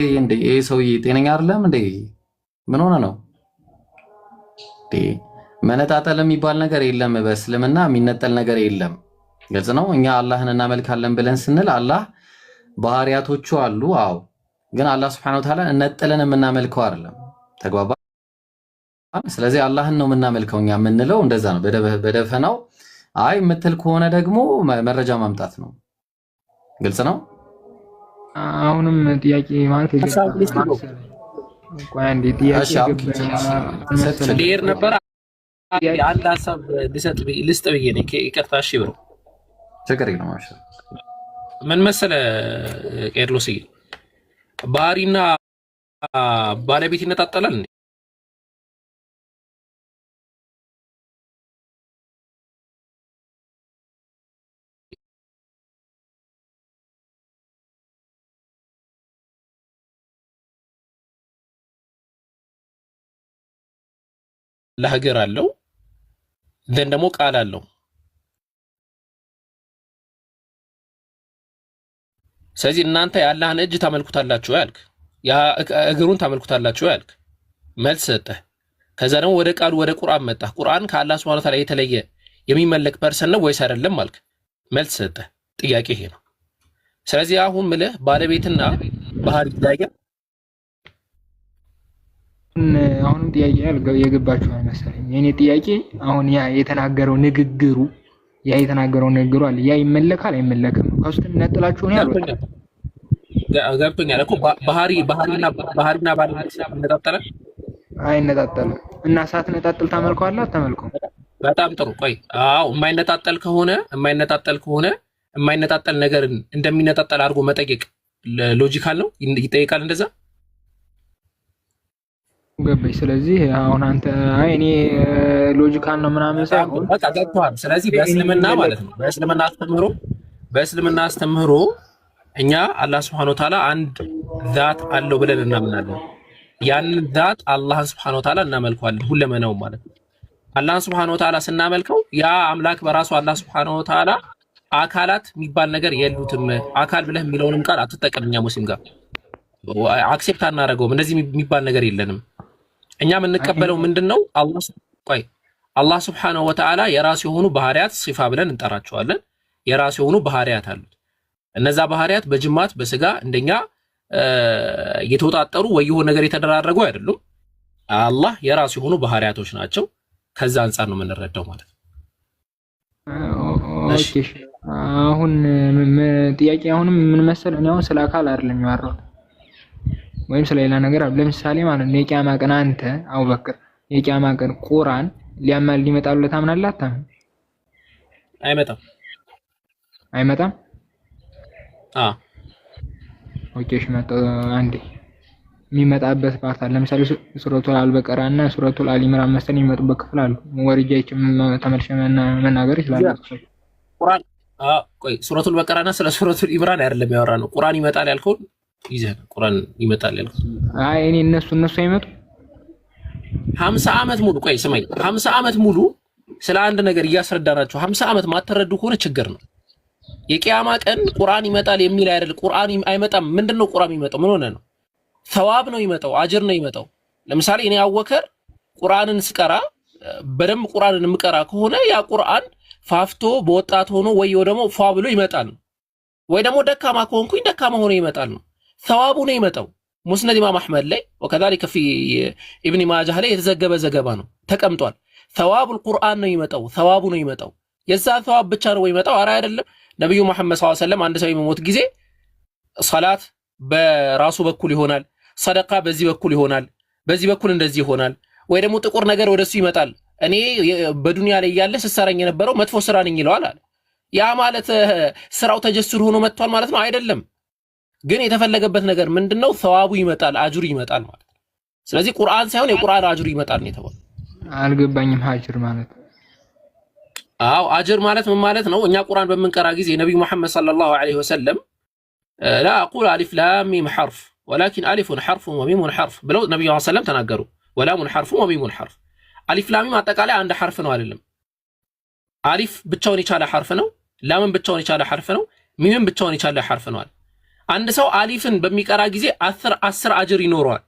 እንዴ ይሄ ሰውዬ ጤነኛ አይደለም እንዴ? ምን ሆነ ነው እንዴ? መነጣጠል የሚባል ነገር የለም። በእስልምና የሚነጠል ነገር የለም። ግልጽ ነው። እኛ አላህን እናመልካለን ብለን ስንል አላህ ባህሪያቶቹ አሉ። አዎ፣ ግን አላህ سبحانه وتعالى እነጥለን የምናመልከው አይደለም። ተግባባ። ስለዚህ አላህን ነው የምናመልከው እኛ የምንለው እንደዛ ነው። በደፈናው አይ የምትል ከሆነ ደግሞ መረጃ ማምጣት ነው። ግልጽ ነው። አሁንም ጥያቄ ማለት ልሄድ ነበር። አንድ ሀሳብ ልስጥ ብዬ ነው። ይቅርታ። እሺ bro ችግር የለውም። ምን መሰለ ቄርሎስዬ፣ ባህሪና ባለቤት ይነጣጠላል እንዴ? ለሀገር አለው ዘን ደግሞ ቃል አለው። ስለዚህ እናንተ የአላህን እጅ ታመልኩታላችሁ ያልክ፣ እግሩን ታመልኩታላችሁ ያልክ መልስ ሰጠህ። ከዛ ደግሞ ወደ ቃሉ ወደ ቁርአን መጣህ። ቁርአን ከአላህ سبحانه وتعالى የተለየ የሚመለክ person ነው ወይስ አይደለም አልክ። መልስ ሰጠህ። ጥያቄ ይሄ ነው። ስለዚህ አሁን ምልህ ባለቤትና ባህሪ ይለያያል። አሁንም ጥያቄ የገባችሁ አልመሰለኝ። የኔ ጥያቄ አሁን ያ የተናገረው ንግግሩ ያ የተናገረው ንግግሩ አለ ያ ይመለካል አይመለክም ነው። ከውስጥ ነጥላችሁ ነው ያሉት። ገብቶኛል እኮ ባህሪ ባህሪና ባህሪና ባለቤት ይነጣጠላል አይነጣጠልም። እና ሳትነጣጥል ታመልከዋለህ አታመልከውም? በጣም ጥሩ። ቆይ አዎ፣ የማይነጣጠል ከሆነ የማይነጣጠል ከሆነ የማይነጣጠል ነገርን እንደሚነጣጠል አድርጎ መጠየቅ logical ነው? ይጠይቃል እንደዛ ገባኝ። ስለዚህ አሁን አንተ አይ እኔ logical ነው ምናምን ሳይሆን በቃ ገብቶሃል። ስለዚህ በእስልምና ማለት ነው በእስልምና አስተምህሮ እኛ አላህ سبحانه وتعالى አንድ ዛት አለው ብለን እናምናለን። ያንን ዛት አላህን سبحانه وتعالى እናመልከዋለን ሁለመናው ማለት ነው። አላህን سبحانه وتعالى ስናመልከው ያ አምላክ በራሱ አላህ سبحانه وتعالى አካላት የሚባል ነገር የሉትም። አካል ብለህ የሚለውንም ቃል አትጠቀም። እኛ ሙስሊም ጋር accept አናደርገውም። እንደዚህ የሚባል ነገር የለንም። እኛ የምንቀበለው ምንድን ነው? አላህ ቆይ አላህ سبحانه وتعالى የራሱ የሆኑ ባህሪያት ሲፋ ብለን እንጠራቸዋለን። የራሱ የሆኑ ባህሪያት አሉት። እነዛ ባህሪያት በጅማት በስጋ እንደኛ የተወጣጠሩ ወይ የሆነ ነገር የተደራረጉ አይደሉም። አላህ የራሱ የሆኑ ባህሪያቶች ናቸው። ከዛ አንጻር ነው የምንረዳው ማለት ነው። Okay አሁን ጥያቄ አሁንም ምን መሰለህ፣ እኔ አሁን ስለ አካል አይደለም የሚያወራው ወይም ስለ ሌላ ነገር አለ። ለምሳሌ ማለት ነው የቂያማ ቀን አንተ አቡበክር የቂያማ ቀን ቁርአን ሊያማል ሊመጣ ብለህ ታምናለህ አታምንም? አይመጣም። አይመጣም። አዎ Okay እሺ፣ መጣ አንዴ የሚመጣበት part አለ። ለምሳሌ ሱረቱል አልበቀራ እና ሱረቱል አሊ ኢምራን መሰለኝ የሚመጡበት ክፍል አሉ። ወርጄ ተመልሼ መናገር ይችላል። ቁርአን ቆይ ሱረቱል በቀራና ስለ ሱረቱል ኢምራን አይደለም ያወራ ነው። ቁርአን ይመጣል ያልከውን ይዘህ ነው። ቁርአን ይመጣል ያልከው አይ እኔ እነሱ አይመጡ 50 ዓመት ሙሉ ቆይ ስማኝ፣ 50 ዓመት ሙሉ ስለ አንድ ነገር እያስረዳናቸው 50 ዓመት ማትረዱ ከሆነ ችግር ነው። የቂያማ ቀን ቁርአን ይመጣል የሚል አይደል። ቁርአን አይመጣም። ምንድነው ቁርአን የሚመጣው? ምን ሆነ ነው? ተዋብ ነው ይመጣው፣ አጅር ነው ይመጣው። ለምሳሌ እኔ አወከር ቁርአንን ስቀራ በደንብ ቁርአንን የምቀራ ከሆነ ያ ቁርአን ፋፍቶ በወጣት ሆኖ ወይ ደግሞ ፏ ብሎ ይመጣል ነው። ወይ ደግሞ ደካማ ከሆንኩኝ ደካማ ሆኖ ይመጣል ነው። ተዋቡ ነው ይመጣው። ሙስነድ ኢማም አሕመድ ላይ وكذلك في ኢብኒ ማጃህ ላይ የተዘገበ ዘገባ ነው ተቀምጧል። ثواب القرآن ነው ይመጣው፣ ተዋቡ ነው ይመጣው። የዛ ተዋብ ብቻ ነው ይመጣው? አረ አይደለም። ነቢዩ መሐመድ صلى الله عليه وسلم አንድ ሰው የመሞት ጊዜ ሰላት በራሱ በኩል ይሆናል፣ ሰደቃ በዚህ በኩል ይሆናል፣ በዚህ በኩል እንደዚህ ይሆናል። ወይ ደግሞ ጥቁር ነገር ወደሱ ይመጣል። እኔ በዱንያ ላይ እያለ ስሰራኝ የነበረው መጥፎ ስራ ነኝ ይለዋል አለ። ያ ማለት ስራው ተጀስር ሆኖ መጥቷል ማለት ነው አይደለም። ግን የተፈለገበት ነገር ምንድነው? ተዋቡ ይመጣል፣ አጅሩ ይመጣል ማለት ነው። ስለዚህ ቁርአን ሳይሆን የቁርአን አጅሩ ይመጣል ነው የተባለው። አልገባኝም። አጅር ማለት አዎ አጅር ማለት ምን ማለት ነው? እኛ ቁርአን በምንቀራ ጊዜ ነቢዩ መሐመድ صلى الله عليه وسلم لا أقول ألف لام ميم حرف ولكن ألف حرف وميم حرف ብለው ነቢዩ ሰለም ተናገሩ። ولام حرف وميم حرف። አሊፍ ላም ሚም አጠቃላይ አንድ ሐርፍ ነው አይደለም። አሊፍ ብቻውን የቻለ ሐርፍ ነው። ላምን ብቻውን የቻለ ሐርፍ ነው። ሚምን ብቻውን የቻለ ሐርፍ ነው። አንድ ሰው አሊፍን በሚቀራ ጊዜ 10 10 አጅር ይኖረዋል።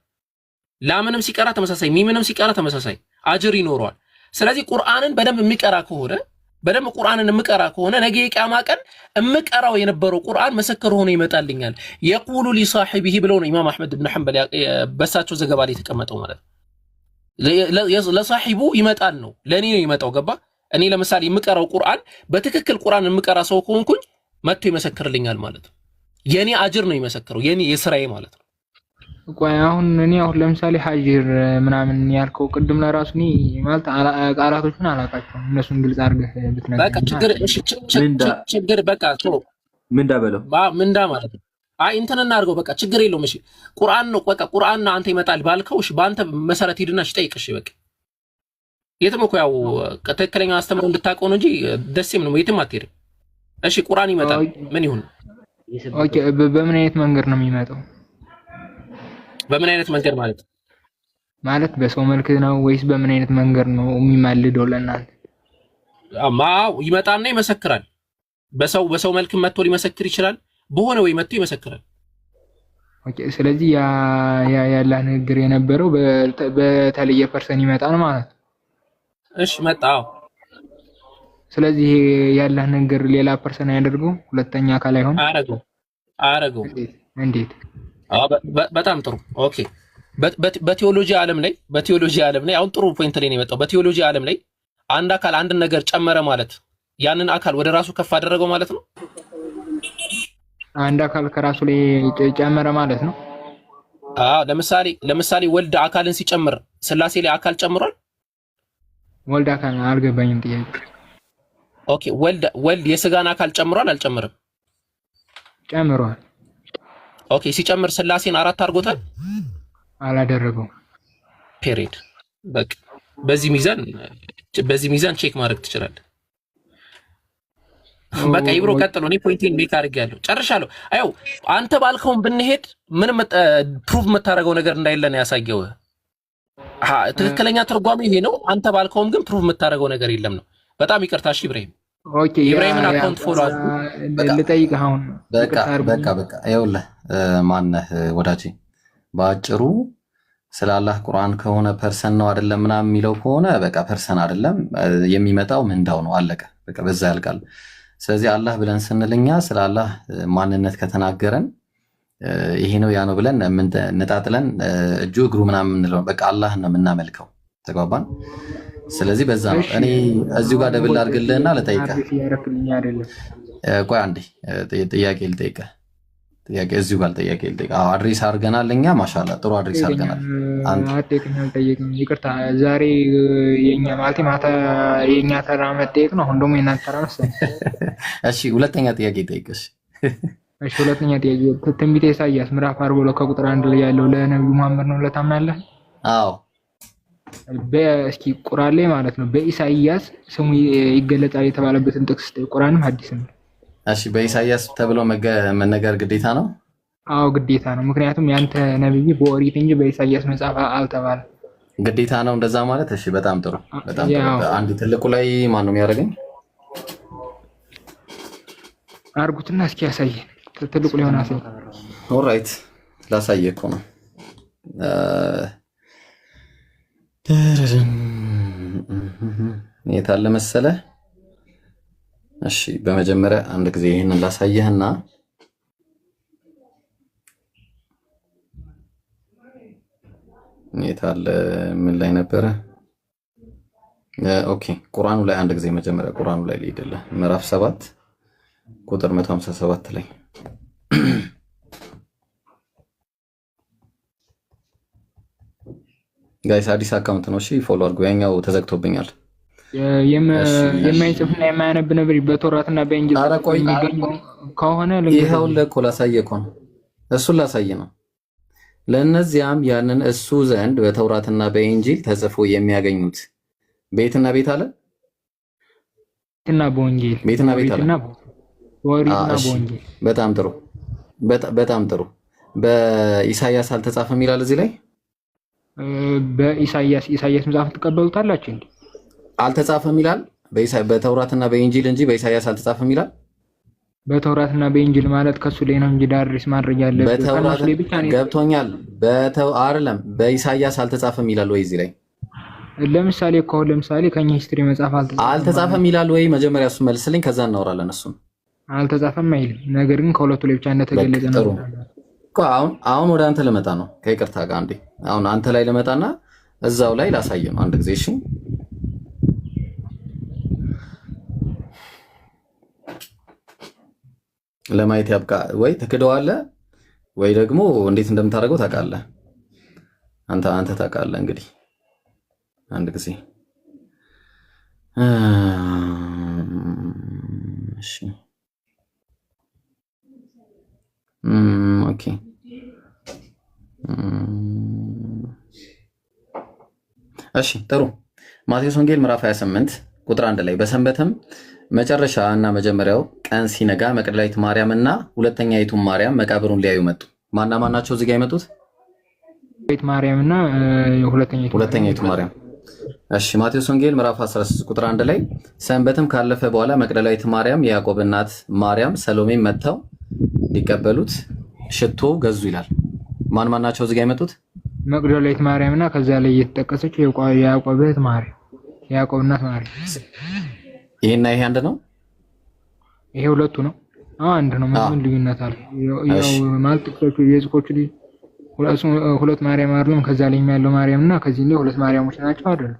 ላምንም ሲቀራ ተመሳሳይ፣ ሚምንም ሲቀራ ተመሳሳይ አጅር ይኖረዋል። ስለዚህ ቁርአንን በደንብ የሚቀራ ከሆነ፣ በደንብ ቁርአንን የምቀራ ከሆነ ነገ የቂያማ ቀን የምቀራው የነበረው ቁርአን ምስክር ሆኖ ይመጣልኛል። يقول لصاحبه ብለው ነው ኢማም አሕመድ ብን ሐንበል በሳቸው ዘገባ ላይ የተቀመጠው ማለት ነው። ለሳሒቡ ይመጣል ነው፣ ለእኔ ነው ይመጣው። ገባ? እኔ ለምሳሌ የምቀራው ቁርአን በትክክል ቁርአን የምቀራ ሰው ከሆንኩኝ መጥቶ ይመሰክርልኛል ማለት ነው። የኔ አጅር ነው የመሰከረው፣ የኔ የስራዬ ማለት ነው። ቆይ አሁን እኔ አሁን ለምሳሌ ሀጅር ምናምን ያልከው ቅድም ለራሱ እኔ ማለት ቃላቶቹን አላውቃቸውም። እነሱን ግልጽ አድርገህ በቃ ብትነግረኝ ችግር እሺ፣ ምንዳ ችግር በቃ ቶ ምንዳ በለው። ምንዳ ማለት ነው። አይ እንትን እናድርገው በቃ ችግር የለውም። እሺ ቁርአን ነው በቃ ቁርአን ነው አንተ ይመጣል ባልከው፣ እሺ በአንተ መሰረት ሂድና እሺ ጠይቅ። እሺ በቃ የትም እኮ ያው ትክክለኛ አስተምሮ እንድታውቀው ነው እንጂ ደሴም ነው የትም አትሄድም። እሺ ቁርአን ይመጣል ምን ይሁን? Okay፣ በምን አይነት መንገድ ነው የሚመጣው? በምን አይነት መንገድ ማለት? ማለት በሰው መልክ ነው ወይስ በምን አይነት መንገድ ነው የሚማልደው ለእናንተ? ማው ይመጣና ይመሰክራል። በሰው መልክ መጥቶ ሊመሰክር ይችላል። በሆነ ወይ መጥቶ ይመሰክራል። Okay፣ ስለዚህ ያ ያ ያላህ ንግግር የነበረው በተለየ person ይመጣል ማለት ነው። እሺ መጣ። አዎ። ስለዚህ ያላህ ንግግር ሌላ person አያደርገው፣ ሁለተኛ አካል አይሆንም። አያረገው አያረገው። እንዴት እንዴት? አዎ፣ በጣም ጥሩ okay። በቴዎሎጂ ዓለም ላይ አሁን ጥሩ point ላይ ነው የመጣው። በቴዎሎጂ ዓለም ላይ አንድ አካል አንድን ነገር ጨመረ ማለት ያንን አካል ወደ ራሱ ከፍ አደረገው ማለት ነው። አንድ አካል ከራሱ ላይ ጨመረ ማለት ነው። አዎ፣ ለምሳሌ ወልድ አካልን ሲጨምር ስላሴ ላይ አካል ጨምሯል። ወልድ አካል አልገባኝም ጥያቄ። Okay፣ ወልድ የስጋን አካል ጨምሯል አልጨምርም? ጨምሯል። Okay፣ ሲጨምር ስላሴን አራት አድርጎታል። አላደረገውም። Period። በቃ በዚህ ሚዛን check ማድረግ ትችላለህ። በቃ ኢብሮ ቀጥሎ። እኔ point ኤን make አድርጌያለሁ፣ ጨርሻለሁ። አየው አንተ ባልከውን ብንሄድ ምንም prove የምታደርገው ነገር እንዳይለ ነው ያሳየው። ትክክለኛ ትርጓሜ ይሄ ነው። አንተ ባልከውም ግን prove የምታደርገው ነገር የለም ነው። በጣም ይቅርታ። እሺ ኢብራሂም፣ Okay፣ የኢብራሂምን account follow አድርጉ። በቃ ልጠይቅህ አሁን በቃ ይቅርታ አድርጉልኝ። በቃ በቃ ይኸውልህ ማነህ ወዳጄ፣ በአጭሩ ስለ አላህ ቁርአን ከሆነ person ነው አይደለም ምናምን የሚለው ከሆነ በቃ person አይደለም፣ የሚመጣው ምንዳው ነው፣ አለቀ። በቃ በዛ ያልቃል። ስለዚህ አላህ ብለን ስንል እኛ ስለ አላህ ማንነት ከተናገረን ይሄ ነው ያ ነው ብለን ነጣጥለን እጁ እግሩ ምናምን የምንለው በቃ አላህን ነው የምናመልከው። ተግባባን? ስለዚህ በዛ ነው። እሺ እኔ እዚሁ ጋር አሁን double እኮ አድርግልህና ልጠይቅህ። address እያደረክልኝ አይደለም። ቆይ አንዴ ጥያቄ ልጠይቅህ። ጥያቄ እዚሁ ጋር ጥያቄ ልጠይቅህ። አዎ address አድርገናል እኛ ማሻአላ ጥሩ address ጠይቀኝ። አድርገናል። አንተ አትጠይቀኝ፣ አልጠየቅም። ይቅርታ ዛሬ የኛ ማለት ማታ የኛ ተራ መጠየቅ ነው። አሁን ደግሞ የእናንተ ተራ መሰለኝ። እሺ ሁለተኛ ጥያቄ ጠይቅሽ። እሺ ሁለተኛ ጥያቄ፣ ትንቢተ ኢሳይያስ ምዕራፍ 42 ከቁጥር 1 ላይ ያለው ለነቢዩ መሐመድ ነው ብለህ ታምናለህ? አዎ። በእስኪ ቁርአን ላይ ማለት ነው በኢሳይያስ ስሙ ይገለጻል የተባለበትን ጥቅስ ስጠኝ። ቁርአንም ሐዲስም ነው። እሺ በኢሳይያስ ተብሎ መነገር ግዴታ ነው? አዎ ግዴታ ነው። ምክንያቱም ያንተ ነብይ በኦሪት እንጂ በኢሳይያስ መጽሐፍ አልተባለም። ግዴታ ነው እንደዛ ማለት። እሺ በጣም ጥሩ በጣም ጥሩ። ያው አንድ ትልቁ ላይ ማን ነው የሚያደርገኝ? አርጉትና እስኪ ያሳየን። ትልቁ ሊሆን አሳይ። Alright ላሳየህ እኮ ነው። የት አለ መሰለህ? እሺ በመጀመሪያ አንድ ጊዜ ይህንን ላሳየህና የት አለ ምን ላይ ነበረ? Okay ቁርአኑ ላይ አንድ ጊዜ መጀመሪያ ቁርአኑ ላይ ልሂድልህ። ምዕራፍ 7 ቁጥር 157 ላይ። Guys አዲስ account ነው። እሺ follow አድርጉ። ያኛው ተዘግቶብኛል። እሺ የማይጽፍና የማያነብ ነብይ በቶራትና በኢንጂል ኧረ ተጽፎ ቆይ የሚገኝ ከሆነ ልንገርህ። ይኸውልህ እኮ ላሳየህ እኮ ነው። እሱን ላሳየህ ነው። ለእነዚያም ያንን እሱ ዘንድ በተውራትና በኢንጂል ተጽፎ የሚያገኙት ቤትና ቤት አለ እና በወንጌል ቤትና ቤት አለ። በኦሪትና በኦሪትና እሺ በወንጌል። በጣም ጥሩ በጣም ጥሩ። በኢሳይያስ አልተጻፈም ይላል እዚህ ላይ። በኢሳይያስ ኢሳይያስ መጽሐፍ ትቀበሉታላችሁ እንዴ? አልተጻፈም ይላል። በተውራትና በኢንጂል እንጂ በኢሳይያስ አልተጻፈም ይላል። በተውራትና በኢንጅል ማለት ከሱ ላይ ነው እንጂ address ማድረግ ያለብህ በተውራት ከእነሱ ላይ ብቻ ነው። ገብቶኛል። በተው አይደለም በኢሳይያስ አልተጻፈም ይላል ወይ እዚህ ላይ? ለምሳሌ እኮ አሁን ለምሳሌ ከኛ history መጽሐፍ አልተጻፈም ማለት አልተጻፈም ይላል ወይ? መጀመሪያ እሱን መልስልኝ፣ ከዛ እናወራለን እሱን። አልተጻፈም አይልም። ነገር ግን ከሁለቱ ላይ ብቻ በቃ እንደተገለጸ ነው ጥሩ። የሚናገረው። እኮ አሁን ወደ አንተ ልመጣ ነው ከይቅርታ ጋር አንዴ። አሁን አንተ ላይ ልመጣና እዛው ላይ ላሳየ ነው አንድ ጊዜ። እሺ ለማየት ያብቃ። ወይ ትክደዋለህ ወይ ደግሞ እንዴት እንደምታደርገው ታውቃለህ። አንተ ታውቃለህ። እንግዲህ አንድ ጊዜ እሺ okay እሺ ጥሩ። ማቴዎስ ወንጌል ምዕራፍ 28 ቁጥር 1 ላይ በሰንበትም መጨረሻ እና መጀመሪያው ቀን ሲነጋ መቅደላዊት ማርያም እና ሁለተኛይቱ ማርያም መቃብሩን ሊያዩ መጡ። ማና ማናቸው እዚህ ጋር የመጡት? ቤት ማርያም እና ሁለተኛይቱ ማርያም። ሁለተኛይቱ ማርያም። እሺ ማቴዎስ ወንጌል ምዕራፍ 16 ቁጥር 1 ላይ ሰንበትም ካለፈ በኋላ መቅደላዊት ማርያም፣ የያዕቆብ እናት ማርያም፣ ሰሎሜም መጥተው ሊቀበሉት ሽቶ ገዙ ይላል። ማን ማናቸው እዚህ ጋር የመጡት? መቅደላዊት ማርያም እና ከዛ ላይ የተጠቀሰችው የያዕቆብ እህት ማርያም፣ የያዕቆብ እናት ማርያም። ይሄና ይሄ አንድ ነው። ይሄ ሁለቱ ነው። አዎ አንድ ነው። አዎ ምን ልዩነት አለ? ያው እሺ ማለት ጥቅሶቹ የጽቆቹ ሁለት ማርያም አይደለም። ከዛ ላይ ያለው ማርያም እና ከዚህ ላይ ሁለት ማርያሞች ናቸው አይደለም።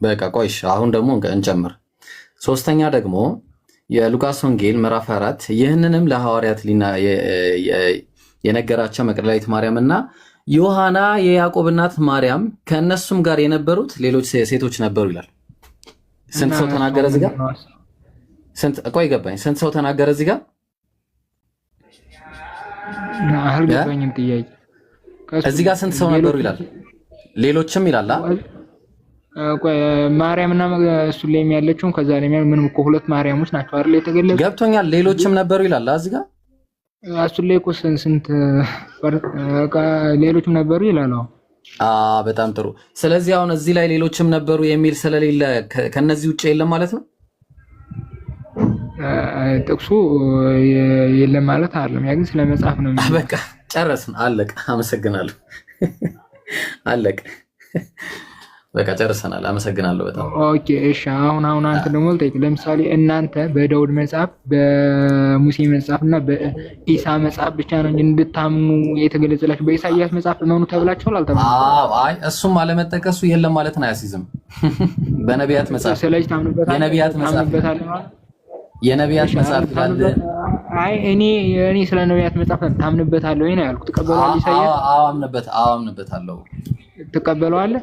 በቃ ቆይሽ። አሁን ደግሞ እንጨምር። ሶስተኛ ደግሞ የሉቃስ ወንጌል ምዕራፍ 4 ይህንንም ለሐዋርያት የነገራቸው መቅደላዊት ማርያም እና ዮሐና የያዕቆብ እናት ማርያም ከእነሱም ጋር የነበሩት ሌሎች ሴቶች ነበሩ ይላል። እና ስንት ሰው እሱ ተናገረ እዚህ ጋር? ምንድን ነው ሀሳቡ? ስንት ቆይ ገባኝ። ስንት ሰው ተናገረ እዚህ ጋር? እ? አልገባኝም ጥያቄ። ከሱ እዚህ ጋር ስንት ሰው ነበሩ ሌሎች ይላል። ሌሎችም ይላል። አ? ቆይ ማርያም እና እሱ ላይ ያለችውን ከዛ ላይ ምንም እኮ ሁለት ማርያሞች ናቸው አይደል የተገለጹት? ገብቶኛል። ሌሎችም ነበሩ ይላል። አ? እዚህ ጋር እሱ ላይ እኮ ስንት ሌሎችም ነበሩ ይላል። አዎ አ በጣም ጥሩ። ስለዚህ አሁን እዚህ ላይ ሌሎችም ነበሩ የሚል ስለሌለ ከነዚህ ውጭ የለም ማለት ነው። ጥቅሱ የለም ማለት አይደለም። ያ ግን ስለ መጽሐፍ ነው በቃ የሚናገረው። ጨረስን፣ አለቀ። አመሰግናለሁ። አለቀ። በቃ ጨርሰናል። አመሰግናለሁ በጣም። okay እሺ። አሁን አንተ ደግሞ ልጠይቅ። ለምሳሌ እናንተ በዳውድ መጽሐፍ፣ በሙሴ መጽሐፍ እና በኢሳ መጽሐፍ ብቻ ነው እንጂ እንድታምኑ የተገለጸላችሁ በኢሳይያስ መጽሐፍ እመኑ ተብላችኋል አልተባላችሁም? አዎ፣ አይ እሱም አለመጠቀሱ የለም ማለትን አያስይዝም። በነቢያት መጽሐፍ ስለዚህ ታምኑበታለህ የነቢያት መጽሐፍ ታምኑበታለህ ማለት የነቢያት እሺ። መጽሐፍ ይላል። ታምኑበት። አይ እኔ ስለ ነቢያት መጽሐፍ ታምንበታለህ ወይ ነው ያልኩት። ትቀበለዋለህ? ኢሳይያስ አዎ አምንበት፣ አዎ አምንበታለሁ። ትቀበለዋለህ?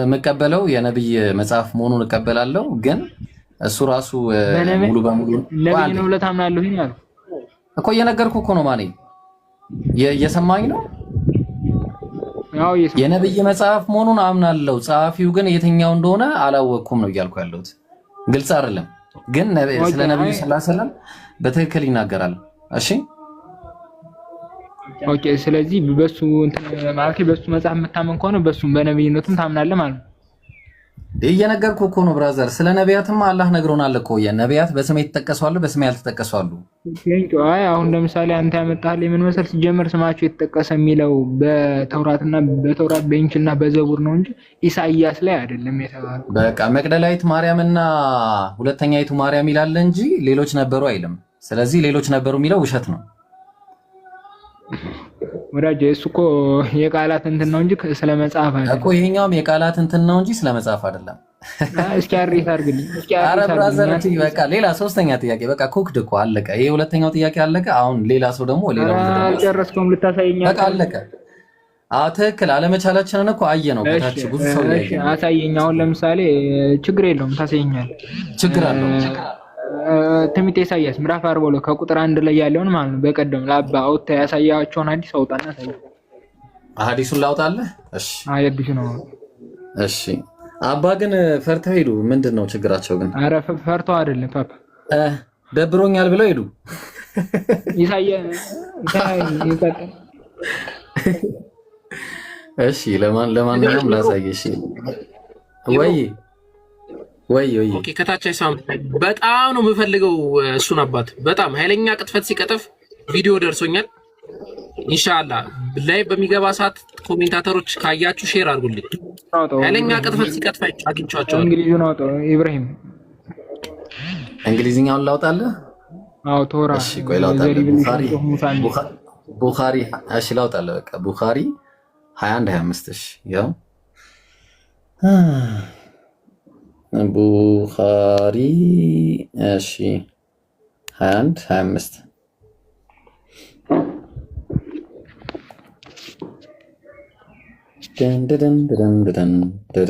የምቀበለው የነብይ መጽሐፍ መሆኑን እቀበላለሁ። ግን እሱ ራሱ በነቢ ሙሉ በሙሉ ነብይ አንዴ ነው ብለህ ታምናለህ ወይ ነው ያልኩት። እኮ እየነገርኩህ እኮ ነው። ማኔ እየሰማኝ ነው። አዎ እየሰማሁ የነብይ መጽሐፍ መሆኑን አምናለሁ። ጸሐፊው ግን የትኛው እንደሆነ አላወቅኩም ነው እያልኩ ያለሁት። ግልጽ አይደለም። ግን okay። ስለ ነብዩ አይ صلى الله عليه وسلم በትክክል ይናገራል። እሺ okay። ስለዚህ በሱ እንትን ማለት በሱ መጽሐፍ የምታመን ከሆነ በሱ በነብይነቱም ታምናለህ ማለት ነው። እየነገርኩህ እኮ ነው brother። ስለ ነቢያትማ አላህ ነግሮናል እኮ። የነቢያት በስሜ የተጠቀሱ አሉ፣ በስሜ ያልተጠቀሱ አሉ። thank you። አይ አሁን ለምሳሌ አንተ ያመጣህልኝ ምን መሰል፣ ሲጀመር ስማቸው የተጠቀሰ የሚለው በተውራትና በተውራት በኢንጅልና በዘቡር ነው እንጂ ኢሳይያስ ላይ አይደለም የተባለው። በቃ መቅደላዊት ማርያምና ሁለተኛይቱ ማርያም ይላል እንጂ ሌሎች ነበሩ አይልም። ስለዚህ ሌሎች ነበሩ የሚለው ውሸት ነው። ወዳጅ እሱ እኮ የቃላት እንትን ነው እንጂ ስለ መጽሐፍ እኮ አይደለም። ይሄኛውም የቃላት እንትን ነው እንጂ ስለ መጽሐፍ አይደለም። እስኪ address አድርግልኝ፣ እስኪ አረ address አድርግልኝ። brother እንጂ በቃ ሌላ ሶስተኛ ጥያቄ በቃ cooked እኮ አለቀ። ይሄ ሁለተኛው ጥያቄ አለቀ። አሁን ሌላ ሰው ደግሞ ኧረ ሌላውን ደግሞ አልጨረስከውም፣ ልታሳየኝ በቃ አልቻልክም። አለቀ። አዎ ትክክል። አለመቻላችንን እኮ አየ ነው። እሺ ከታች ብዙ ሰው እሺ፣ እያየ ነው። አሳየኝ። አሁን ለምሳሌ ችግር የለውም ታሳየኛለህ። ችግር አለው። ትንቢተ ኢሳይያስ ምዕራፍ 42 ከቁጥር 1 ላይ ያለውን ማለት ነው። በቀደም ለአባ አውጥተህ ያሳያቸውን ሐዲስ አውጣና አሳየኝ። ሐዲሱን ላውጣልህ? እሺ አይ አዲሱ ነው። እሺ። አባ ግን ፈርተው ሄዱ። ምንድን ነው ችግራቸው ግን? ኧረ ፈርተው አይደለም ፓፓ እ ደብሮኛል ብለው ሄዱ። ኢሳይያስ ይቀጥል። እሺ ለማንኛውም ላሳይ። እሺ ወይ ወይ ወይ Okay፣ ከታች አይሰማም። በጣም ነው የምፈልገው እሱን አባት በጣም ኃይለኛ ቅጥፈት ሲቀጥፍ ቪዲዮ ደርሶኛል። ኢንሻአላህ ላይ በሚገባ ሰዓት commentator ኦች ካያችሁ share አድርጉልኝ። አውጣው፣ ኃይለኛ ቅጥፈት ሲቀጥፍ አግኝቼዋቸዋለሁ። እንግሊዙን አውጣው ኢብራሂም። እንግሊዝኛውን ላውጣልህ? አዎ ቶራ። እሺ ቆይ ላውጣልህ። ቡኻሪ ሙሳ የሚል ቡኻሪ፣ እሺ ላውጣልህ። በቃ ቡኻሪ 21 25። እሺ ያው ቡኻሪ፣ እሺ፣ 21 25። ደን ደን ደን ደን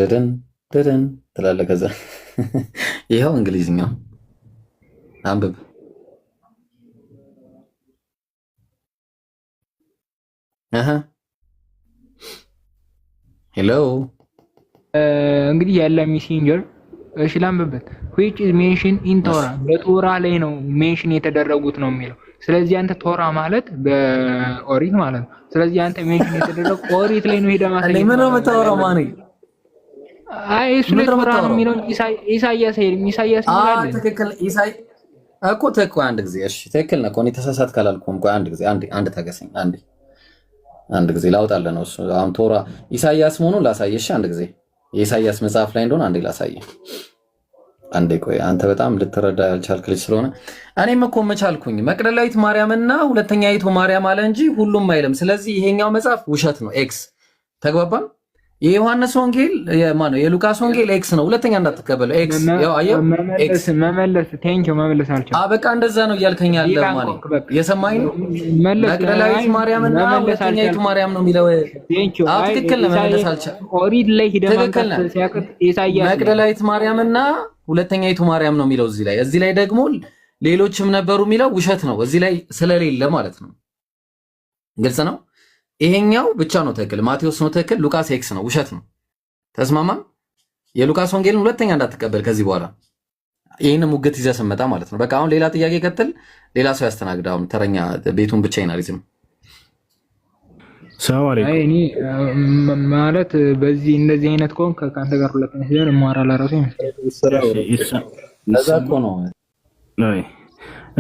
ደን ደን ትላለህ። ከዛ ይኸው እንግሊዝኛው አንብብ። አሃ hello። እንግዲህ ያለ messenger፣ እሺ ላንብበት። Which is mentioned in Torah፣ በቶራ ላይ ነው mention የተደረጉት ነው የሚለው። ስለዚህ አንተ ቶራ ማለት በኦሪት ማለት ነው። ስለዚህ አንተ mention የተደረጉ ኦሪት ላይ ነው ሄደህ እንዴ ማሳየት ምን ነው ማለት ነው የምታወራው? ያለብህ። ማን አይ እሱ ላይ ምንድን ነው ቶራ ነው የምታወራው? የሚለው እንጂ ኢሳይያስ አይልም። ኢሳይያስ አ የሚል አለ እንዴ? ትክክል። ኢሳይ እኮ ትክክል። አንድ ጊዜ እሺ፣ ትክክል ነህ እኮ። እኔ ተሳሳትክ አላልኩም። ቆይ አንድ ጊዜ፣ አንድ አንድ ታገሰኝ። አንዴ አንድ ጊዜ ላውጣልህ ነው እሱ። አሁን ቶራ ኢሳይያስ መሆኑን ላሳየህ። እሺ፣ አንድ ጊዜ የኢሳይያስ መጽሐፍ ላይ እንደሆነ አንዴ ላሳየህ። አንዴ ቆይ፣ አንተ በጣም ልትረዳ ያልቻልክ ልጅ ስለሆነ እኔም እኮ መቻልኩኝ። መቅደላዊት ማርያምና ሁለተኛይቱ ማርያም አለ እንጂ ሁሉም አይልም። ስለዚህ ይሄኛው መጽሐፍ ውሸት ነው። X። ተግባባን? የዮሐንስ ወንጌል የማነው? የሉቃስ ወንጌል X ነው። ሁለተኛ እንዳትቀበለው። X ያው አየው X። መመለስ መመለስ፣ thank you፣ መመለስ አልቻልኩም። በቃ እንደዛ ነው እያልከኝ ያለ ዲቃ ማኔ እንኳን በቃ የሰማኝ ነው። መለስ መቅደላዊት አይ ማርያምና መመለስ ሁለተኛይቱ አልቻልኩም። ማርያም ነው የሚለው። Thank you። አዎ አይ ትክክል ነህ። መመለስ ኢሳይያስ አልቻልኩም። ኦሪት ላይ ሂደህ ትክክል ማምጣት ነህ። ሲያቅት ኢሳይያስ ላይ መቅደላዊት ማርያምና ሁለተኛይቱ ማርያም ነው የሚለው እዚህ ላይ። እዚህ ላይ ደግሞ ሌሎችም ነበሩ የሚለው ውሸት ነው። እዚህ ላይ ስለሌለ ማለት ነው። ግልጽ ነው። ይሄኛው ብቻ ነው ትክክል። ማቴዎስ ነው ትክክል። ሉቃስ X ነው፣ ውሸት ነው። ተስማማን? የሉቃስ ወንጌልን ሁለተኛ እንዳትቀበል ከዚህ በኋላ ይህን ሙግት ይዘህ ስመጣ ማለት ነው። በቃ አሁን ሌላ ጥያቄ ቀጥል። ሌላ ሰው ያስተናግድ። አሁን ተረኛ ቤቱን ብቻዬን አልይዝም። ሰላም አይ አለይኩም። እኔ ማለት በዚህ እንደዚህ አይነት ከሆንክ ከአንተ ጋር ሁለተኛ ሲሆን የማወራ ለራሱ ይመስላል። እሺ ለዛ እኮ ነው። አይ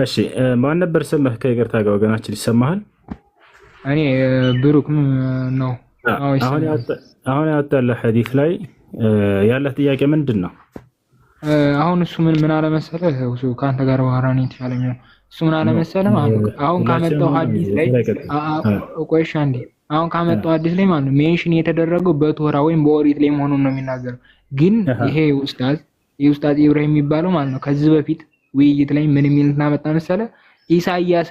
እሺ፣ ማን ነበር ስምህ? ከይቅርታ ጋር ወገናችን ይሰማሃል? እኔ ብሩክ ነው። አዎ አሁን ይሰማል። አሁን ያወጣልህ ሐዲስ ላይ ያለህ ጥያቄ ምንድን ነው? አሁን እሱ ምን ምን አለ መሰለህ፣ እሱ ከአንተ ጋር ባወራ ነው የተሻለ የሚሆነው። እሱ ምን አለ No መሰለህ ማለት ነው አሁን ሁላችንም ካመጣው ሐዲስ ላይ ላይ ቀጥል። ቆይ እሺ አንዴ፣ አሁን ካመጣው ሐዲስ ላይ ማለት ነው mention የተደረገው በቶራ ወይም በኦሪት ላይ መሆኑን ነው የሚናገረው። ግን ይሄ ኡስታዝ የኡስታዝ ኢብራሂም የሚባለው ማለት ነው ከዚህ በፊት ውይይት ላይ ምን የሚል እናመጣ መሰለህ፣ ኢሳይያስ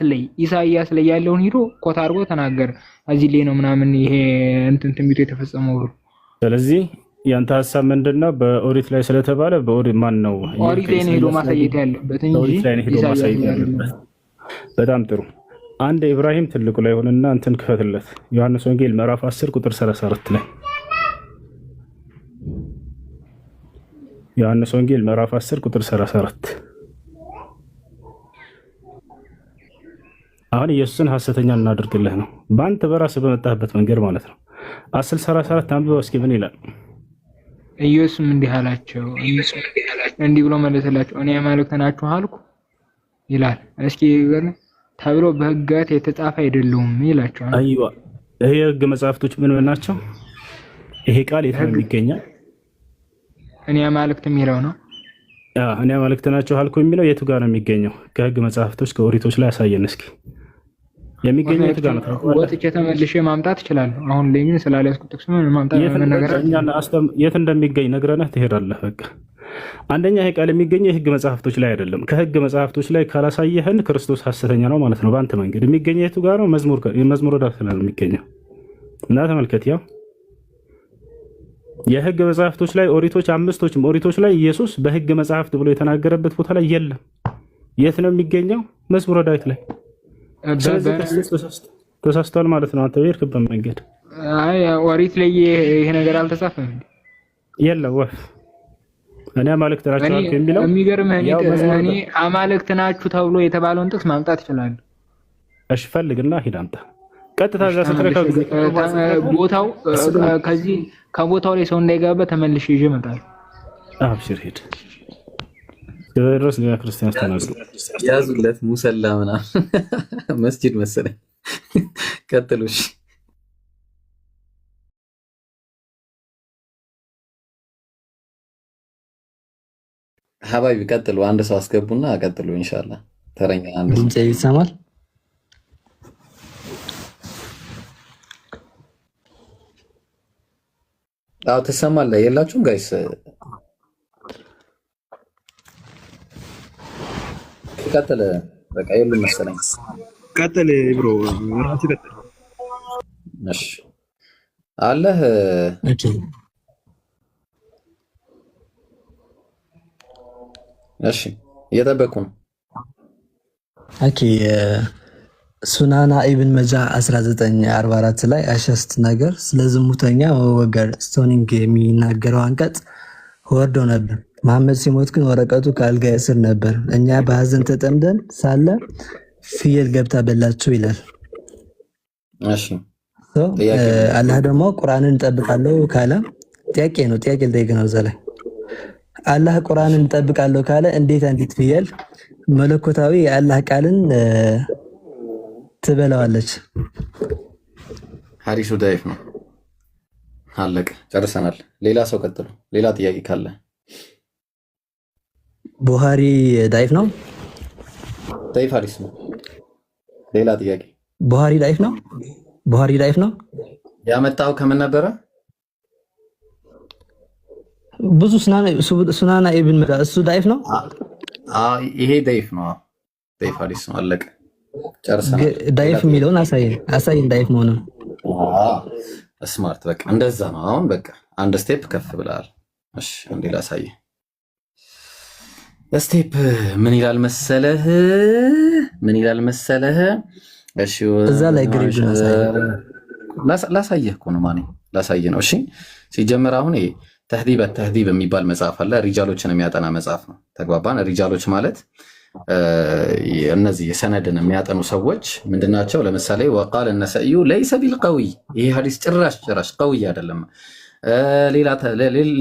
ላይ ያለውን ሂዶ quote አድርጎ ተናገረ። እዚህ ላይ ነው ምናምን ይሄ እንትን ትንቢቱ የተፈጸመው ብሎ። ስለዚህ ያንተ ሀሳብ ምንድን ነው? በኦሪት ላይ ስለተባለ በኦሪት ማን ነው ይህ ኦሪት ላይ ነው ሄዶ ከኢሳይያስ ላይ ማሳየት ያለበት እንጂ በኦሪት ላይ ነው ሄዶ ኢሳይያስ ማሳየት ላይ አይደለም። ያለበት። በጣም ጥሩ። አንድ ኢብራሂም ትልቁ ላይ ሆነና እንትን ክፈትለት። ዮሐንስ ወንጌል ምዕራፍ 10 ቁጥር 34 ላይ፣ ዮሐንስ ወንጌል ምዕራፍ 10 ቁጥር 34። አሁን ኢየሱስን ሐሰተኛ እናደርግልህ ነው። በአንተ በራስህ በመጣህበት መንገድ ማለት ነው። 10 34 አንብበው እስኪ ምን ይላል? ኢየሱስም እንዲህ አላቸው፣ እንዲህ ብሎ መለሰላቸው፣ እኔ አማልክት ናችሁ አልኩ ይላል። እስኪ ይገር ተብሎ በሕግጋት የተጻፈ አይደለሁም ይላቸዋል። አይዋ፣ ይሄ የህግ መጽሐፍቶች ምን ምን ናቸው? ይሄ ቃል የት ነው ሕግ የሚገኘው? እኔ አማልክት የሚለው ነው። እኔ አማልክት ናችሁ አልኩ የሚለው የቱ ጋር ነው የሚገኘው? ከህግ መጽሐፍቶች ከኦሪቶች ላይ ያሳየን እስኪ። የሚገኘው የቱ ጋር ነው ታውቀዋለህ? ወጥቼ ተመልሼ ማምጣት እችላለሁ። አሁን ላይ ግን ስላልያዝኩት ጥቅስ ምን ማምጣት የት መነገር እኛን የት እንደሚገኝ ነግረነህ ትሄዳለህ። በቃ አንደኛ ይሄ ቃል የሚገኘው የህግ መጽሐፍቶች ላይ አይደለም። ከህግ መጽሐፍቶች ላይ ካላሳየህን ክርስቶስ ሐሰተኛ ነው ማለት ነው። በአንተ መንገድ የሚገኘው የቱ ጋር ነው? መዝሙረ ዳዊት ላይ ነው የሚገኘው። እና ተመልከት፣ ያው የህግ መጽሐፍቶች ላይ ኦሪቶች፣ አምስቶችም ኦሪቶች ላይ ኢየሱስ በህግ መጽሐፍት ብሎ የተናገረበት ቦታ ላይ የለም። የት ነው የሚገኘው? መዝሙረ ዳዊት ላይ። ስለዚህ ክርስቶስ ተሳስቷል ማለት ነው። አንተ በሄድክበት መንገድ አይ ኦሪት ላይ ይሄ ነገር አልተጻፈም እንዴ? የለም። ወፍ እኔ አማልክት ናችሁ እኔ አልኩ የሚለው የሚገርምህ እኔ ያው መዝሙረ እኔ አማልክት ናችሁ ተብሎ የተባለውን ጥቅስ ማምጣት እችላለሁ። እሺ ፈልግና ሂድ አምጣ። ቀጥታ እሺ እዛ ተመልሼ ስትነካው ጊዜ ቦታው ከዚህ ከቦታው ላይ ሰው እንዳይገባ ተመልሼ ይዤ እመጣለሁ። አብሽር ሂድ። እስከዛ ድረስ ሌላ ክርስቲያን አስተናግዱ። ያዙለት ሙሰላ ምናምን መስጂድ መሰለኝ። ቀጥሉ። እሺ حبايبي ቀጥሉ። አንድ ሰው አስገቡና ቀጥሉ። ኢንሻአላህ ተረኛ አንድ ሰው ድምጼ ይሰማል? አዎ ትሰማለህ። የላችሁም guys? ቀጥል። በቃ የሉም መሰለኝ። ቀጥል bro፣ ራስህ ቀጥል። እሺ አለህ። Okay። እሺ እየጠበቅኩ ነው። Okay። ሱናና ኢብን መጃ 1944 ላይ አይሻ ስትናገር ስለ ዝሙተኛ መወገር stoning የሚናገረው አንቀጽ ወርዶ ነበር። መሐመድ ሲሞት ግን ወረቀቱ ከአልጋ ስር ነበር። እኛ በሀዘን ተጠምደን ሳለ ፍየል ገብታ በላችው ይላል። እሺ So፣ ጥያቄ ምንድን ነው? አላህ ደግሞ ቁርአንን እጠብቃለሁ ካለ ጥያቄ ነው። ጥያቄ ልጠይቅ ነው እዛ ላይ አላህ ቁርአንን እጠብቃለሁ ካለ እንዴት አንዲት ፍየል መለኮታዊ የአላህ ቃልን ትበላዋለች? ሐዲሱ ዳይፍ ነው። አለቀ፣ ጨርሰናል። ሌላ ሰው ቀጥሉ። ሌላ ጥያቄ ካለ ቡሃሪ ዳይፍ ነው። ዳይፍ ሐዲስ ነው። ሌላ ጥያቄ ቡሃሪ ዳይፍ ነው። ቡሃሪ ዳይፍ ነው። ያመጣው ከምን ነበረ? ብዙ ሱናና ኢብን መጃ እሱ ዳይፍ ነው። ይሄ ዳይፍ ነው። አዎ፣ ዳይፍ ሐዲስ ነው። አለቀ፣ ጨርሰናል። ሌላ ዳይፍ ጥያቄ የሚለውን አሳይን አሳይን ዳይፍ መሆኑን። Smart። በቃ እንደዛ ነው። አሁን በቃ አንድ step ከፍ ብለሃል። እሺ አንዴ ላሳየህ። Step ምን ይላል መሰለህ? ምን ይላል መሰለህ? እሺ እዛ ላይ grade ኡን አሳይን። ላሳየህ እኮ ነው ማኔ፣ ላሳየህ ነው። እሺ ሲጀመር አሁን ይሄ ተህዲብ ተህዲብ የሚባል መጽሐፍ አለ። ሪጃሎችን የሚያጠና መጽሐፍ ነው። ተግባባን። ሪጃሎች ማለት እነዚህ የሰነድን የሚያጠኑ ሰዎች ምንድናቸው? ለምሳሌ وقال النسائي ليس بالقوي፣ ይሄ ሀዲስ ጭራሽ ጭራሽ قوي አይደለም።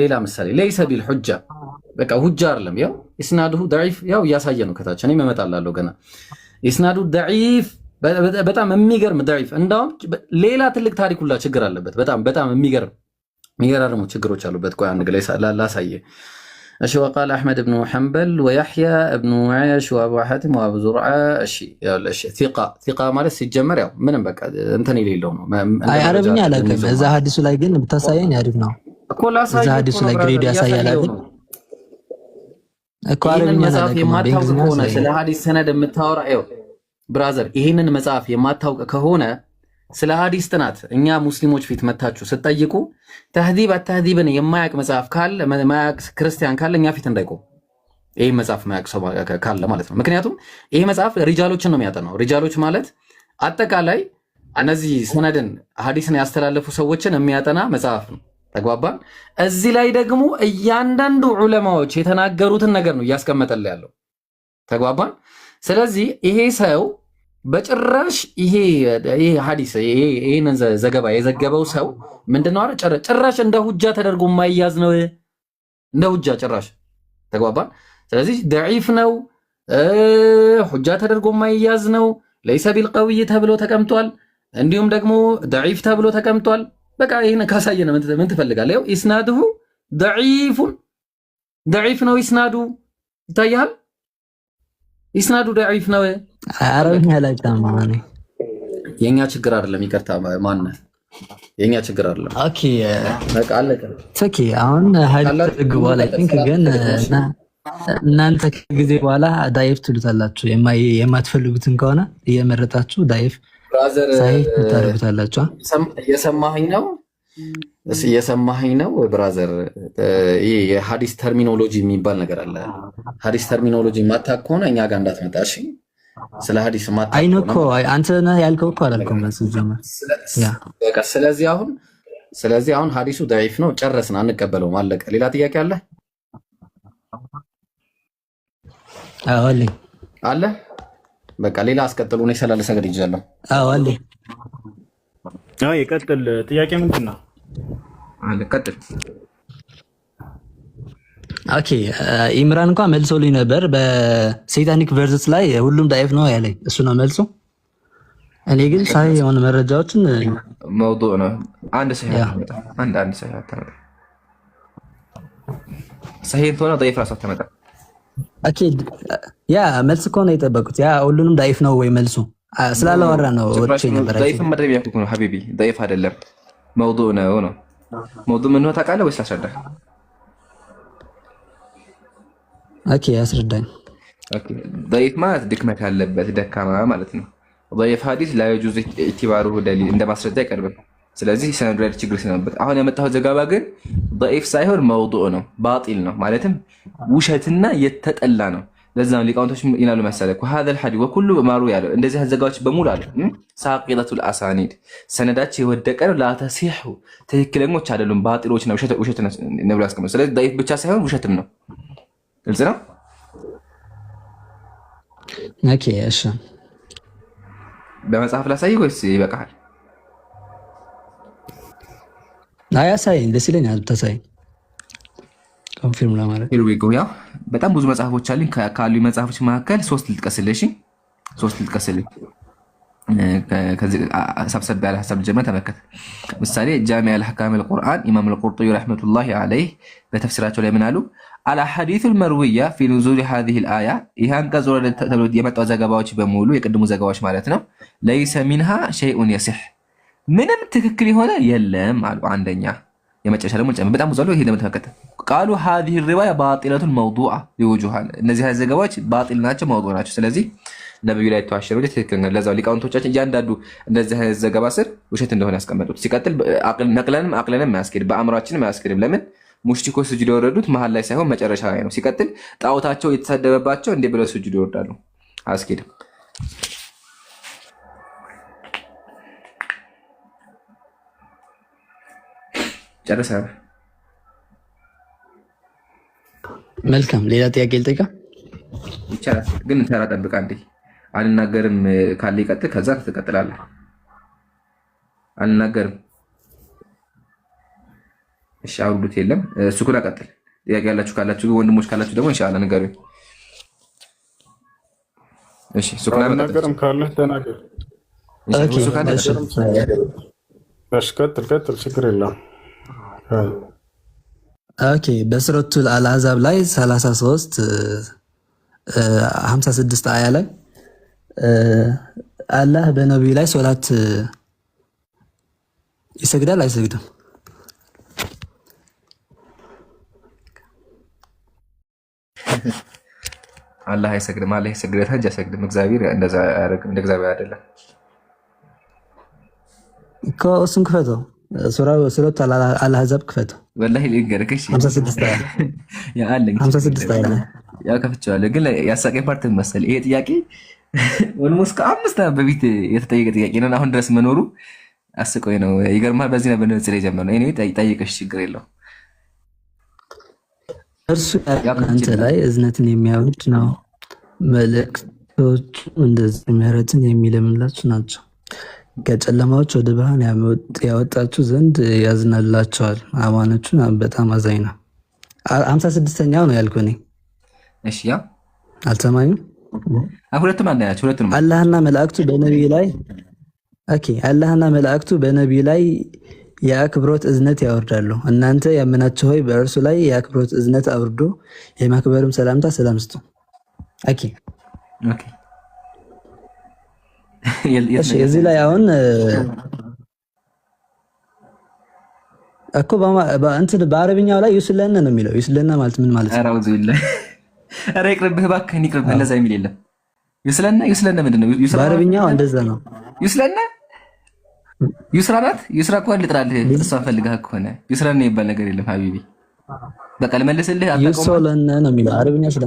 ሌላ ምሳሌ ليس بالحجة፣ በቃ ሁጃ አይደለም። ያው إسناده ضعيف፣ ያው እያሳየ ነው ከታች። እኔም እመጣላለሁ ገና። إسناده ضعيف በጣም የሚገርም ضعيف። እንዳውም ሌላ ትልቅ ታሪክ ሁላ ችግር አለበት። በጣም በጣም የሚገርም የሚገራርሙ ችግሮች አሉበት። ቆይ አንድ ላይ ላሳየ። እሺ وقال أحمد بن حنبل ويحيى بن عياش وأبو حاتم وأبو زرعة። እሺ ያው እሺ ثقة ثقة ማለት ሲጀመር ያው ምንም በቃ እንትን የሌለው ነው። እንደ አይ መረጃ አረብኛ አላውቅም። የሚይዘው እዛ ማለት ሀዲሱ ላይ ግን ብታሳየኝ አሪፍ ነው። እኮ እዛ ላሳየህ እኮ ሀዲሱ ነው ላይ brother፣ grade ኡ ያሳያል እያሳየው አይደል? ነው። እኮ ይህንን አረብኛን መጽሐፍ አላውቅም፣ የማታውቅ በእንግሊዝኛ ከሆነ ስለ አሳየኝ። ሀዲስ ሰነድ የምታወራ ይኸው brother፣ ይህንን መጽሐፍ የማታውቅ ከሆነ ስለ ሀዲስ ጥናት እኛ ሙስሊሞች ፊት መታችሁ ስትጠይቁ ተህዲብ አተህዲብን የማያውቅ መጽሐፍ ካለ የማያውቅ ክርስቲያን ካለ እኛ ፊት እንዳይቆም ይህ መጽሐፍ የማያውቅ ሰው ካለ ማለት ነው። ምክንያቱም ይህ መጽሐፍ ሪጃሎችን ነው የሚያጠናው። ሪጃሎች ማለት አጠቃላይ እነዚህ ሰነድን ሀዲስን ያስተላለፉ ሰዎችን የሚያጠና መጽሐፍ ነው። ተግባባን። እዚህ ላይ ደግሞ እያንዳንዱ ዑለማዎች የተናገሩትን ነገር ነው እያስቀመጠልህ ያለው። ተግባባን። ስለዚህ ይሄ ሰው በጭራሽ ይሄ ይሄ ሀዲስ ይሄንን ዘገባ የዘገበው ሰው ምንድነው? አረ ጭራሽ እንደ ሁጃ ተደርጎ የማይያዝ ነው። እንደ ሁጃ ጭራሽ። ተግባባን። ስለዚህ ደዒፍ ነው፣ ሁጃ ተደርጎ የማይያዝ ነው። ليس بالقوي ተብሎ ተቀምጧል። እንዲሁም ደግሞ ደዒፍ ተብሎ ተቀምጧል። በቃ ይህን ካሳየን ምን ትፈልጋለህ? ይኸው إسناده ضعيف ضعيف ነው። ኢስናዱ ይታያል። ኢስናዱ ደዒፍ ነው። አረብኛ አላውቅም እኔ። የኛ ችግር አይደለም። ይቅርታ ማነህ፣ የኛ ችግር አይደለም። Okay በቃ አለቀ። Okay። አሁን ሀዲስ ካላችሁ ተዘግቧል። I think ሰላት ግን ሰግድ። እሺ እናንተ ከጊዜ በኋላ ዳይፍ ትሉታላችሁ። የማትፈልጉትን ከሆነ እየመረጣችሁ ዳይፍ brother፣ ሳሂህ ታደርጉታላችሁ። እየሰማኸኝ ነው? እየሰማኸኝ ነው brother? ይሄ የሀዲስ terminology የሚባል ነገር አለ። ሀዲስ terminology ማታውቅ ከሆነ እኛ ጋር እንዳትመጣ እሺ። ስለ ሀዲስ ማታውቅ አይነ ከሆነ እኮ ማለት ነው። አንተ ነህ ያልከው እኮ አላልኩም። ሲጀመር ያ በቃ ስለዚህ አሁን ሀዲሱ ضعيف ነው፣ ጨረስን፣ አንቀበለውም፣ አለቀ። ሌላ ጥያቄ አለ? አዎ አለኝ። አለ? በቃ ሌላ አስቀጥሉ። እኔ ሰላሳ ሰገድ ይዣለሁ። አዎ አለኝ። አይ ይቀጥል። ጥያቄ ምንድን ነው? አለ ቀጥል። Okay ኢምራን እንኳን መልሶልኝ ነበር። በ satanic verses ላይ ሁሉም ዳኢፍ ነው ያለኝ እሱ ነው መልሱ። እኔ ግን ሳሂህ የሆነ መረጃዎችን መውዱዕ ነው። አንድ ሰሂህ ያ አታመጣም። አንድ ሰሂህ አታመጣም። ሰሂህ ሆነ ضعيف ራሱ አታመጣም። أكيد ያ መልስ እኮ ነው የጠበቁት። ያ ሁሉንም ዳኢፍ ነው ወይ መልሱ ስላላወራ ነው ጭራሽ ወጥቼ ነበር። I think ضعيፍም አይደለም ያልኩህ ነው حبيبي። ضعيف አይደለም መውዱዕ ነው ነው። መውዱዕ ምን እንደሆነ ታውቃለህ ወይስ ላስረዳህ? Okay አስረዳኝ። Okay ضعيف ማለት ድክመት ያለበት ደካማ ማለት ነው። ضعيف ሐዲስ لا يجوز اعتباره دليل እንደ ማስረጃ አይቀርብም። ስለዚህ ሰነዱ ላይ ችግር ስለነበር አሁን ያመጣኸው ዘገባ ግን ضعيف ሳይሆን መውዱዕ ነው፣ ባጢል ነው፣ ማለትም ውሸትና የተጠላ ነው። ለዛ ነው ሊቃውንቶች ይላሉ መሰለህ وهذا الحديث وكل ما روي ያለው እንደዚህ ዘገባዎች በሙሉ አሉ ساقطة الأسانيد ሰነዳቸው የወደቀ ነው። لا تصح ትክክለኞች አይደሉም፣ ባጢሎች ነው፣ ውሸት ነው ብሎ ያስቀምጡ። ስለዚህ ضعيف ብቻ ሳይሆን ውሸትም ነው። ግልጽ ነው። Okay እሺ በመጽሐፍ ላሳይህ ወይስ ይበቃሃል? አይ አሳየኝ፣ ደስ ይለኛል ብታሳየኝ confirm ለማድረግ። Here we go። ያው በጣም ብዙ መጽሐፎች አሉኝ። ካሉ መጽሐፎች መካከል ሶስት ልጥቀስልህ። እሺ ሶስት ልጥቀስልህ። ከዚህ ሰብሰብ ያለ ሀሳብ ጀምረህ ተመልከት። ምሳሌ ጃሚዕ አልአሕካም አልቁርአን ኢማም አልቁርጡቢ رحمة الله عليه በተፍሲራቸው ላይ ምን አሉ? الأحاديث المروية في نزول هذه الآية ይህ አንቀጽ ወረደ ተብሎ የመጣው ዘገባዎች በሙሉ የቅድሙ ዘገባዎች ማለት ነው። ليس منها شيء يصح ምንም ትክክል የሆነ የለም አሉ። አንደኛ የመጨረሻ ደግሞ ጨምር። በጣም ብዙ አሉ። ይሄ ደግሞ ተመልከተ። قالوا هذه الرواية باطلة موضوعة لوجوه እነዚህ ዘገባዎች ባጢል ናቸው፣ መውዱዕ ናቸው። ስለዚህ ነብዩ ላይ የተዋሸ ነው እንጂ ትክክል ነው። ለዛው ሊቃውንቶቻችን እያንዳንዱ እንደዚህ አይነት ዘገባ ስር ውሸት እንደሆነ ያስቀመጡት። ሲቀጥል ነቅለንም አቅለንም አያስኬድም፣ በአእምሯችንም አያስኬድም። ለምን ሙሽሪኮች ስጁድ የወረዱት መሀል ላይ ሳይሆን መጨረሻ ላይ ነው። ሲቀጥል ጣዖታቸው የተሰደበባቸው እንዴ ብለው ስጁድ ይወርዳሉ? አያስኬድም። ጨርሰናል። መልካም ሌላ ጥያቄ ልጠይቃ? ይቻላል፣ ግን ተራ ጠብቅ አንዴ። አልናገርም ካለ ይቀጥል፣ ከዛ ትቀጥላለህ። አልናገርም። እሺ አውርዱት። የለም ሱኩና ቀጥል። ጥያቄ ያላችሁ ካላችሁ ወንድሞች ካላችሁ ደግሞ ኢንሻአላህ ንገሩኝ። እሺ ሱኩና መቀጠል። አልናገርም ካለህ ተናገር። Okay እሱ ካለ እሺ እሺ ቀጥል ቀጥል፣ ችግር የለም። Okay በሱረቱል አልአሕዛብ ላይ 33 56 አያ ላይ አላህ በነቢዩ ላይ ሶላት ይሰግዳል አይሰግድም? አላህ አይሰግድም። አላህ ይሰግደታል እንጂ አይሰግድም። እግዚአብሔር እንደዛ አያደርግም። እንደ እግዚአብሔር አይደለም። እኮ እሱን ክፈተው፣ ሱረቱ አልአሕዛብ ክፈተው። ወላሂ ልንገርህ፣ እሺ 56 አያ ያ አለኝ 56 አያ ላይ ያው ከፍቼዋለሁ፣ ግን ያሳቀኝ part መሰለኝ ይሄ ጥያቄ almost ከ5 ዓመት በፊት የተጠየቀ ጥያቄ ነው። አሁን ድረስ መኖሩ አስቆኝ ነው። ይገርምሃል። በዚህ ነበር ንጽጽር የጀመርነው። Anyway ጠይቅሽ፣ ችግር የለው። እርሱ ያው እናንተ ከፍቼልሃለሁ። ላይ እዝነትን የሚያወርድ ነው፣ መልእክቶቹ እንደዚህ ምሕረትን የሚለምንላችሁ ናቸው። ከጨለማዎች ወደ ብርሃን ያወጣችሁ ዘንድ ያዝናላቸዋል። አማኖቹን በጣም አዛኝ ነው። 56ኛው ነው ያልኩህ እኔ። እሺ ያው አልሰማኝም። ሁለቱም አንድ ናቸው። ሁለቱንም አላህና መላእክቱ በነቢዩ ላይ okay፣ አላህና መላእክቱ በነቢዩ ላይ የአክብሮት እዝነት ያወርዳሉ። እናንተ ያመናችሁ ሆይ በእርሱ ላይ የአክብሮት እዝነት አውርዱ፣ የማክበርም ሰላምታ ሰላም ስጡ። Okay Okay። የት እሺ፣ ነው እዚህ ላይ አሁን እኮ እንትን በአረብኛው ላይ يصلن ነው የሚለው። يصلن ማለት ምን ማለት ኧረ ነው? أعوذ بالله። ኧረ ይቅርብህ እባክህን ይቅርብህ። እንደዛ የሚል የለም። يصلن يصلن ምንድን ነው? ዩስራ በአረብኛው እንደዛ ነው። يصلن ዩስራ ናት። ዩስራ ከሆነ ልጥራልህ፣ እሷን ፈልገህ ከሆነ يصلن የሚባል ነገር የለም حبيبي። በቃ ልመልስልህ። አታውቀውም? يصلن ነው የሚለው አረብኛ ስለ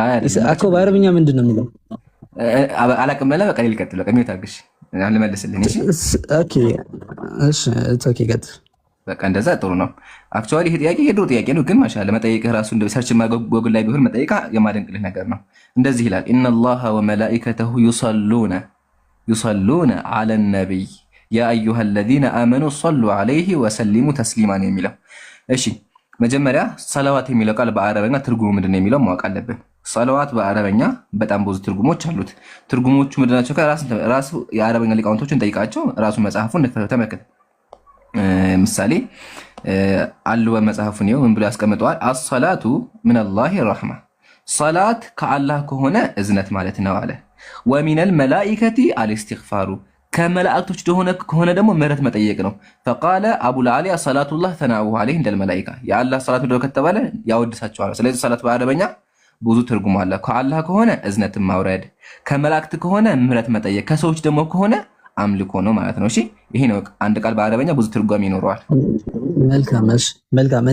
አይ አይደለም። እኮ በአረብኛ ምንድን ነው የሚለው? አላውቅም። በላ በቃ ልቀጥል። በቃ mute አድርግሽ አሁን ልመልስልህ። እሺ Okay እሺ፣ okay ቀጥል። በቃ እንደዛ ጥሩ ነው። Actually ይሄ ጥያቄ የድሮ ጥያቄ ነው፣ ግን ማሻአላ መጠየቅህ ራሱ እንደ search ጎግል ላይ ቢሆን መጠየቅህ የማደንቅልህ ነገር ነው። እንደዚህ ይላል إن الله وملائكته يصلون على النبي يا أيها الذين آمنوا صلوا عليه وسلموا تسليما የሚለው። እሺ መጀመሪያ ሰለዋት የሚለው ቃል በአረበኛ ትርጉሙ ምንድን ነው የሚለው ማወቅ አለብን። ሰለዋት በአረበኛ በጣም ብዙ ትርጉሞች አሉት። ትርጉሞቹ ምንድን ናቸው? ራሱ የአረበኛ ሊቃውንቶችን ጠይቃቸው፣ ራሱ መጽሐፉን ተመልከት። ምሳሌ አልወ መጽሐፉን ይኸው ምን ብሎ ያስቀምጠዋል? الصلاة من الله رحمة፣ ሰላት ከአላህ ከሆነ እዝነት ማለት ነው አለ። ومن الملائكة الاستغفار፣ ከመላእክቶች ከሆነ ደግሞ ምህረት መጠየቅ ነው። فقال أبو العالية صلاة الله ثناؤه عليه عند الملائكة፣ የአላህ ሰላት ምንድነው ከተባለ ያወድሳቸዋል። ስለዚህ ሰላት በአረበኛ ብዙ ትርጉም አለ። ከአላህ ከሆነ እዝነትን ማውረድ፣ ከመላእክት ከሆነ ምህረት መጠየቅ፣ ከሰዎች ደግሞ ከሆነ አምልኮ ነው ማለት ነው። እሺ ይሄ ነው አንድ ቃል በአረበኛ ብዙ ትርጓሜ ይኖረዋል። መልካም፣ እሺ፣ መልካም።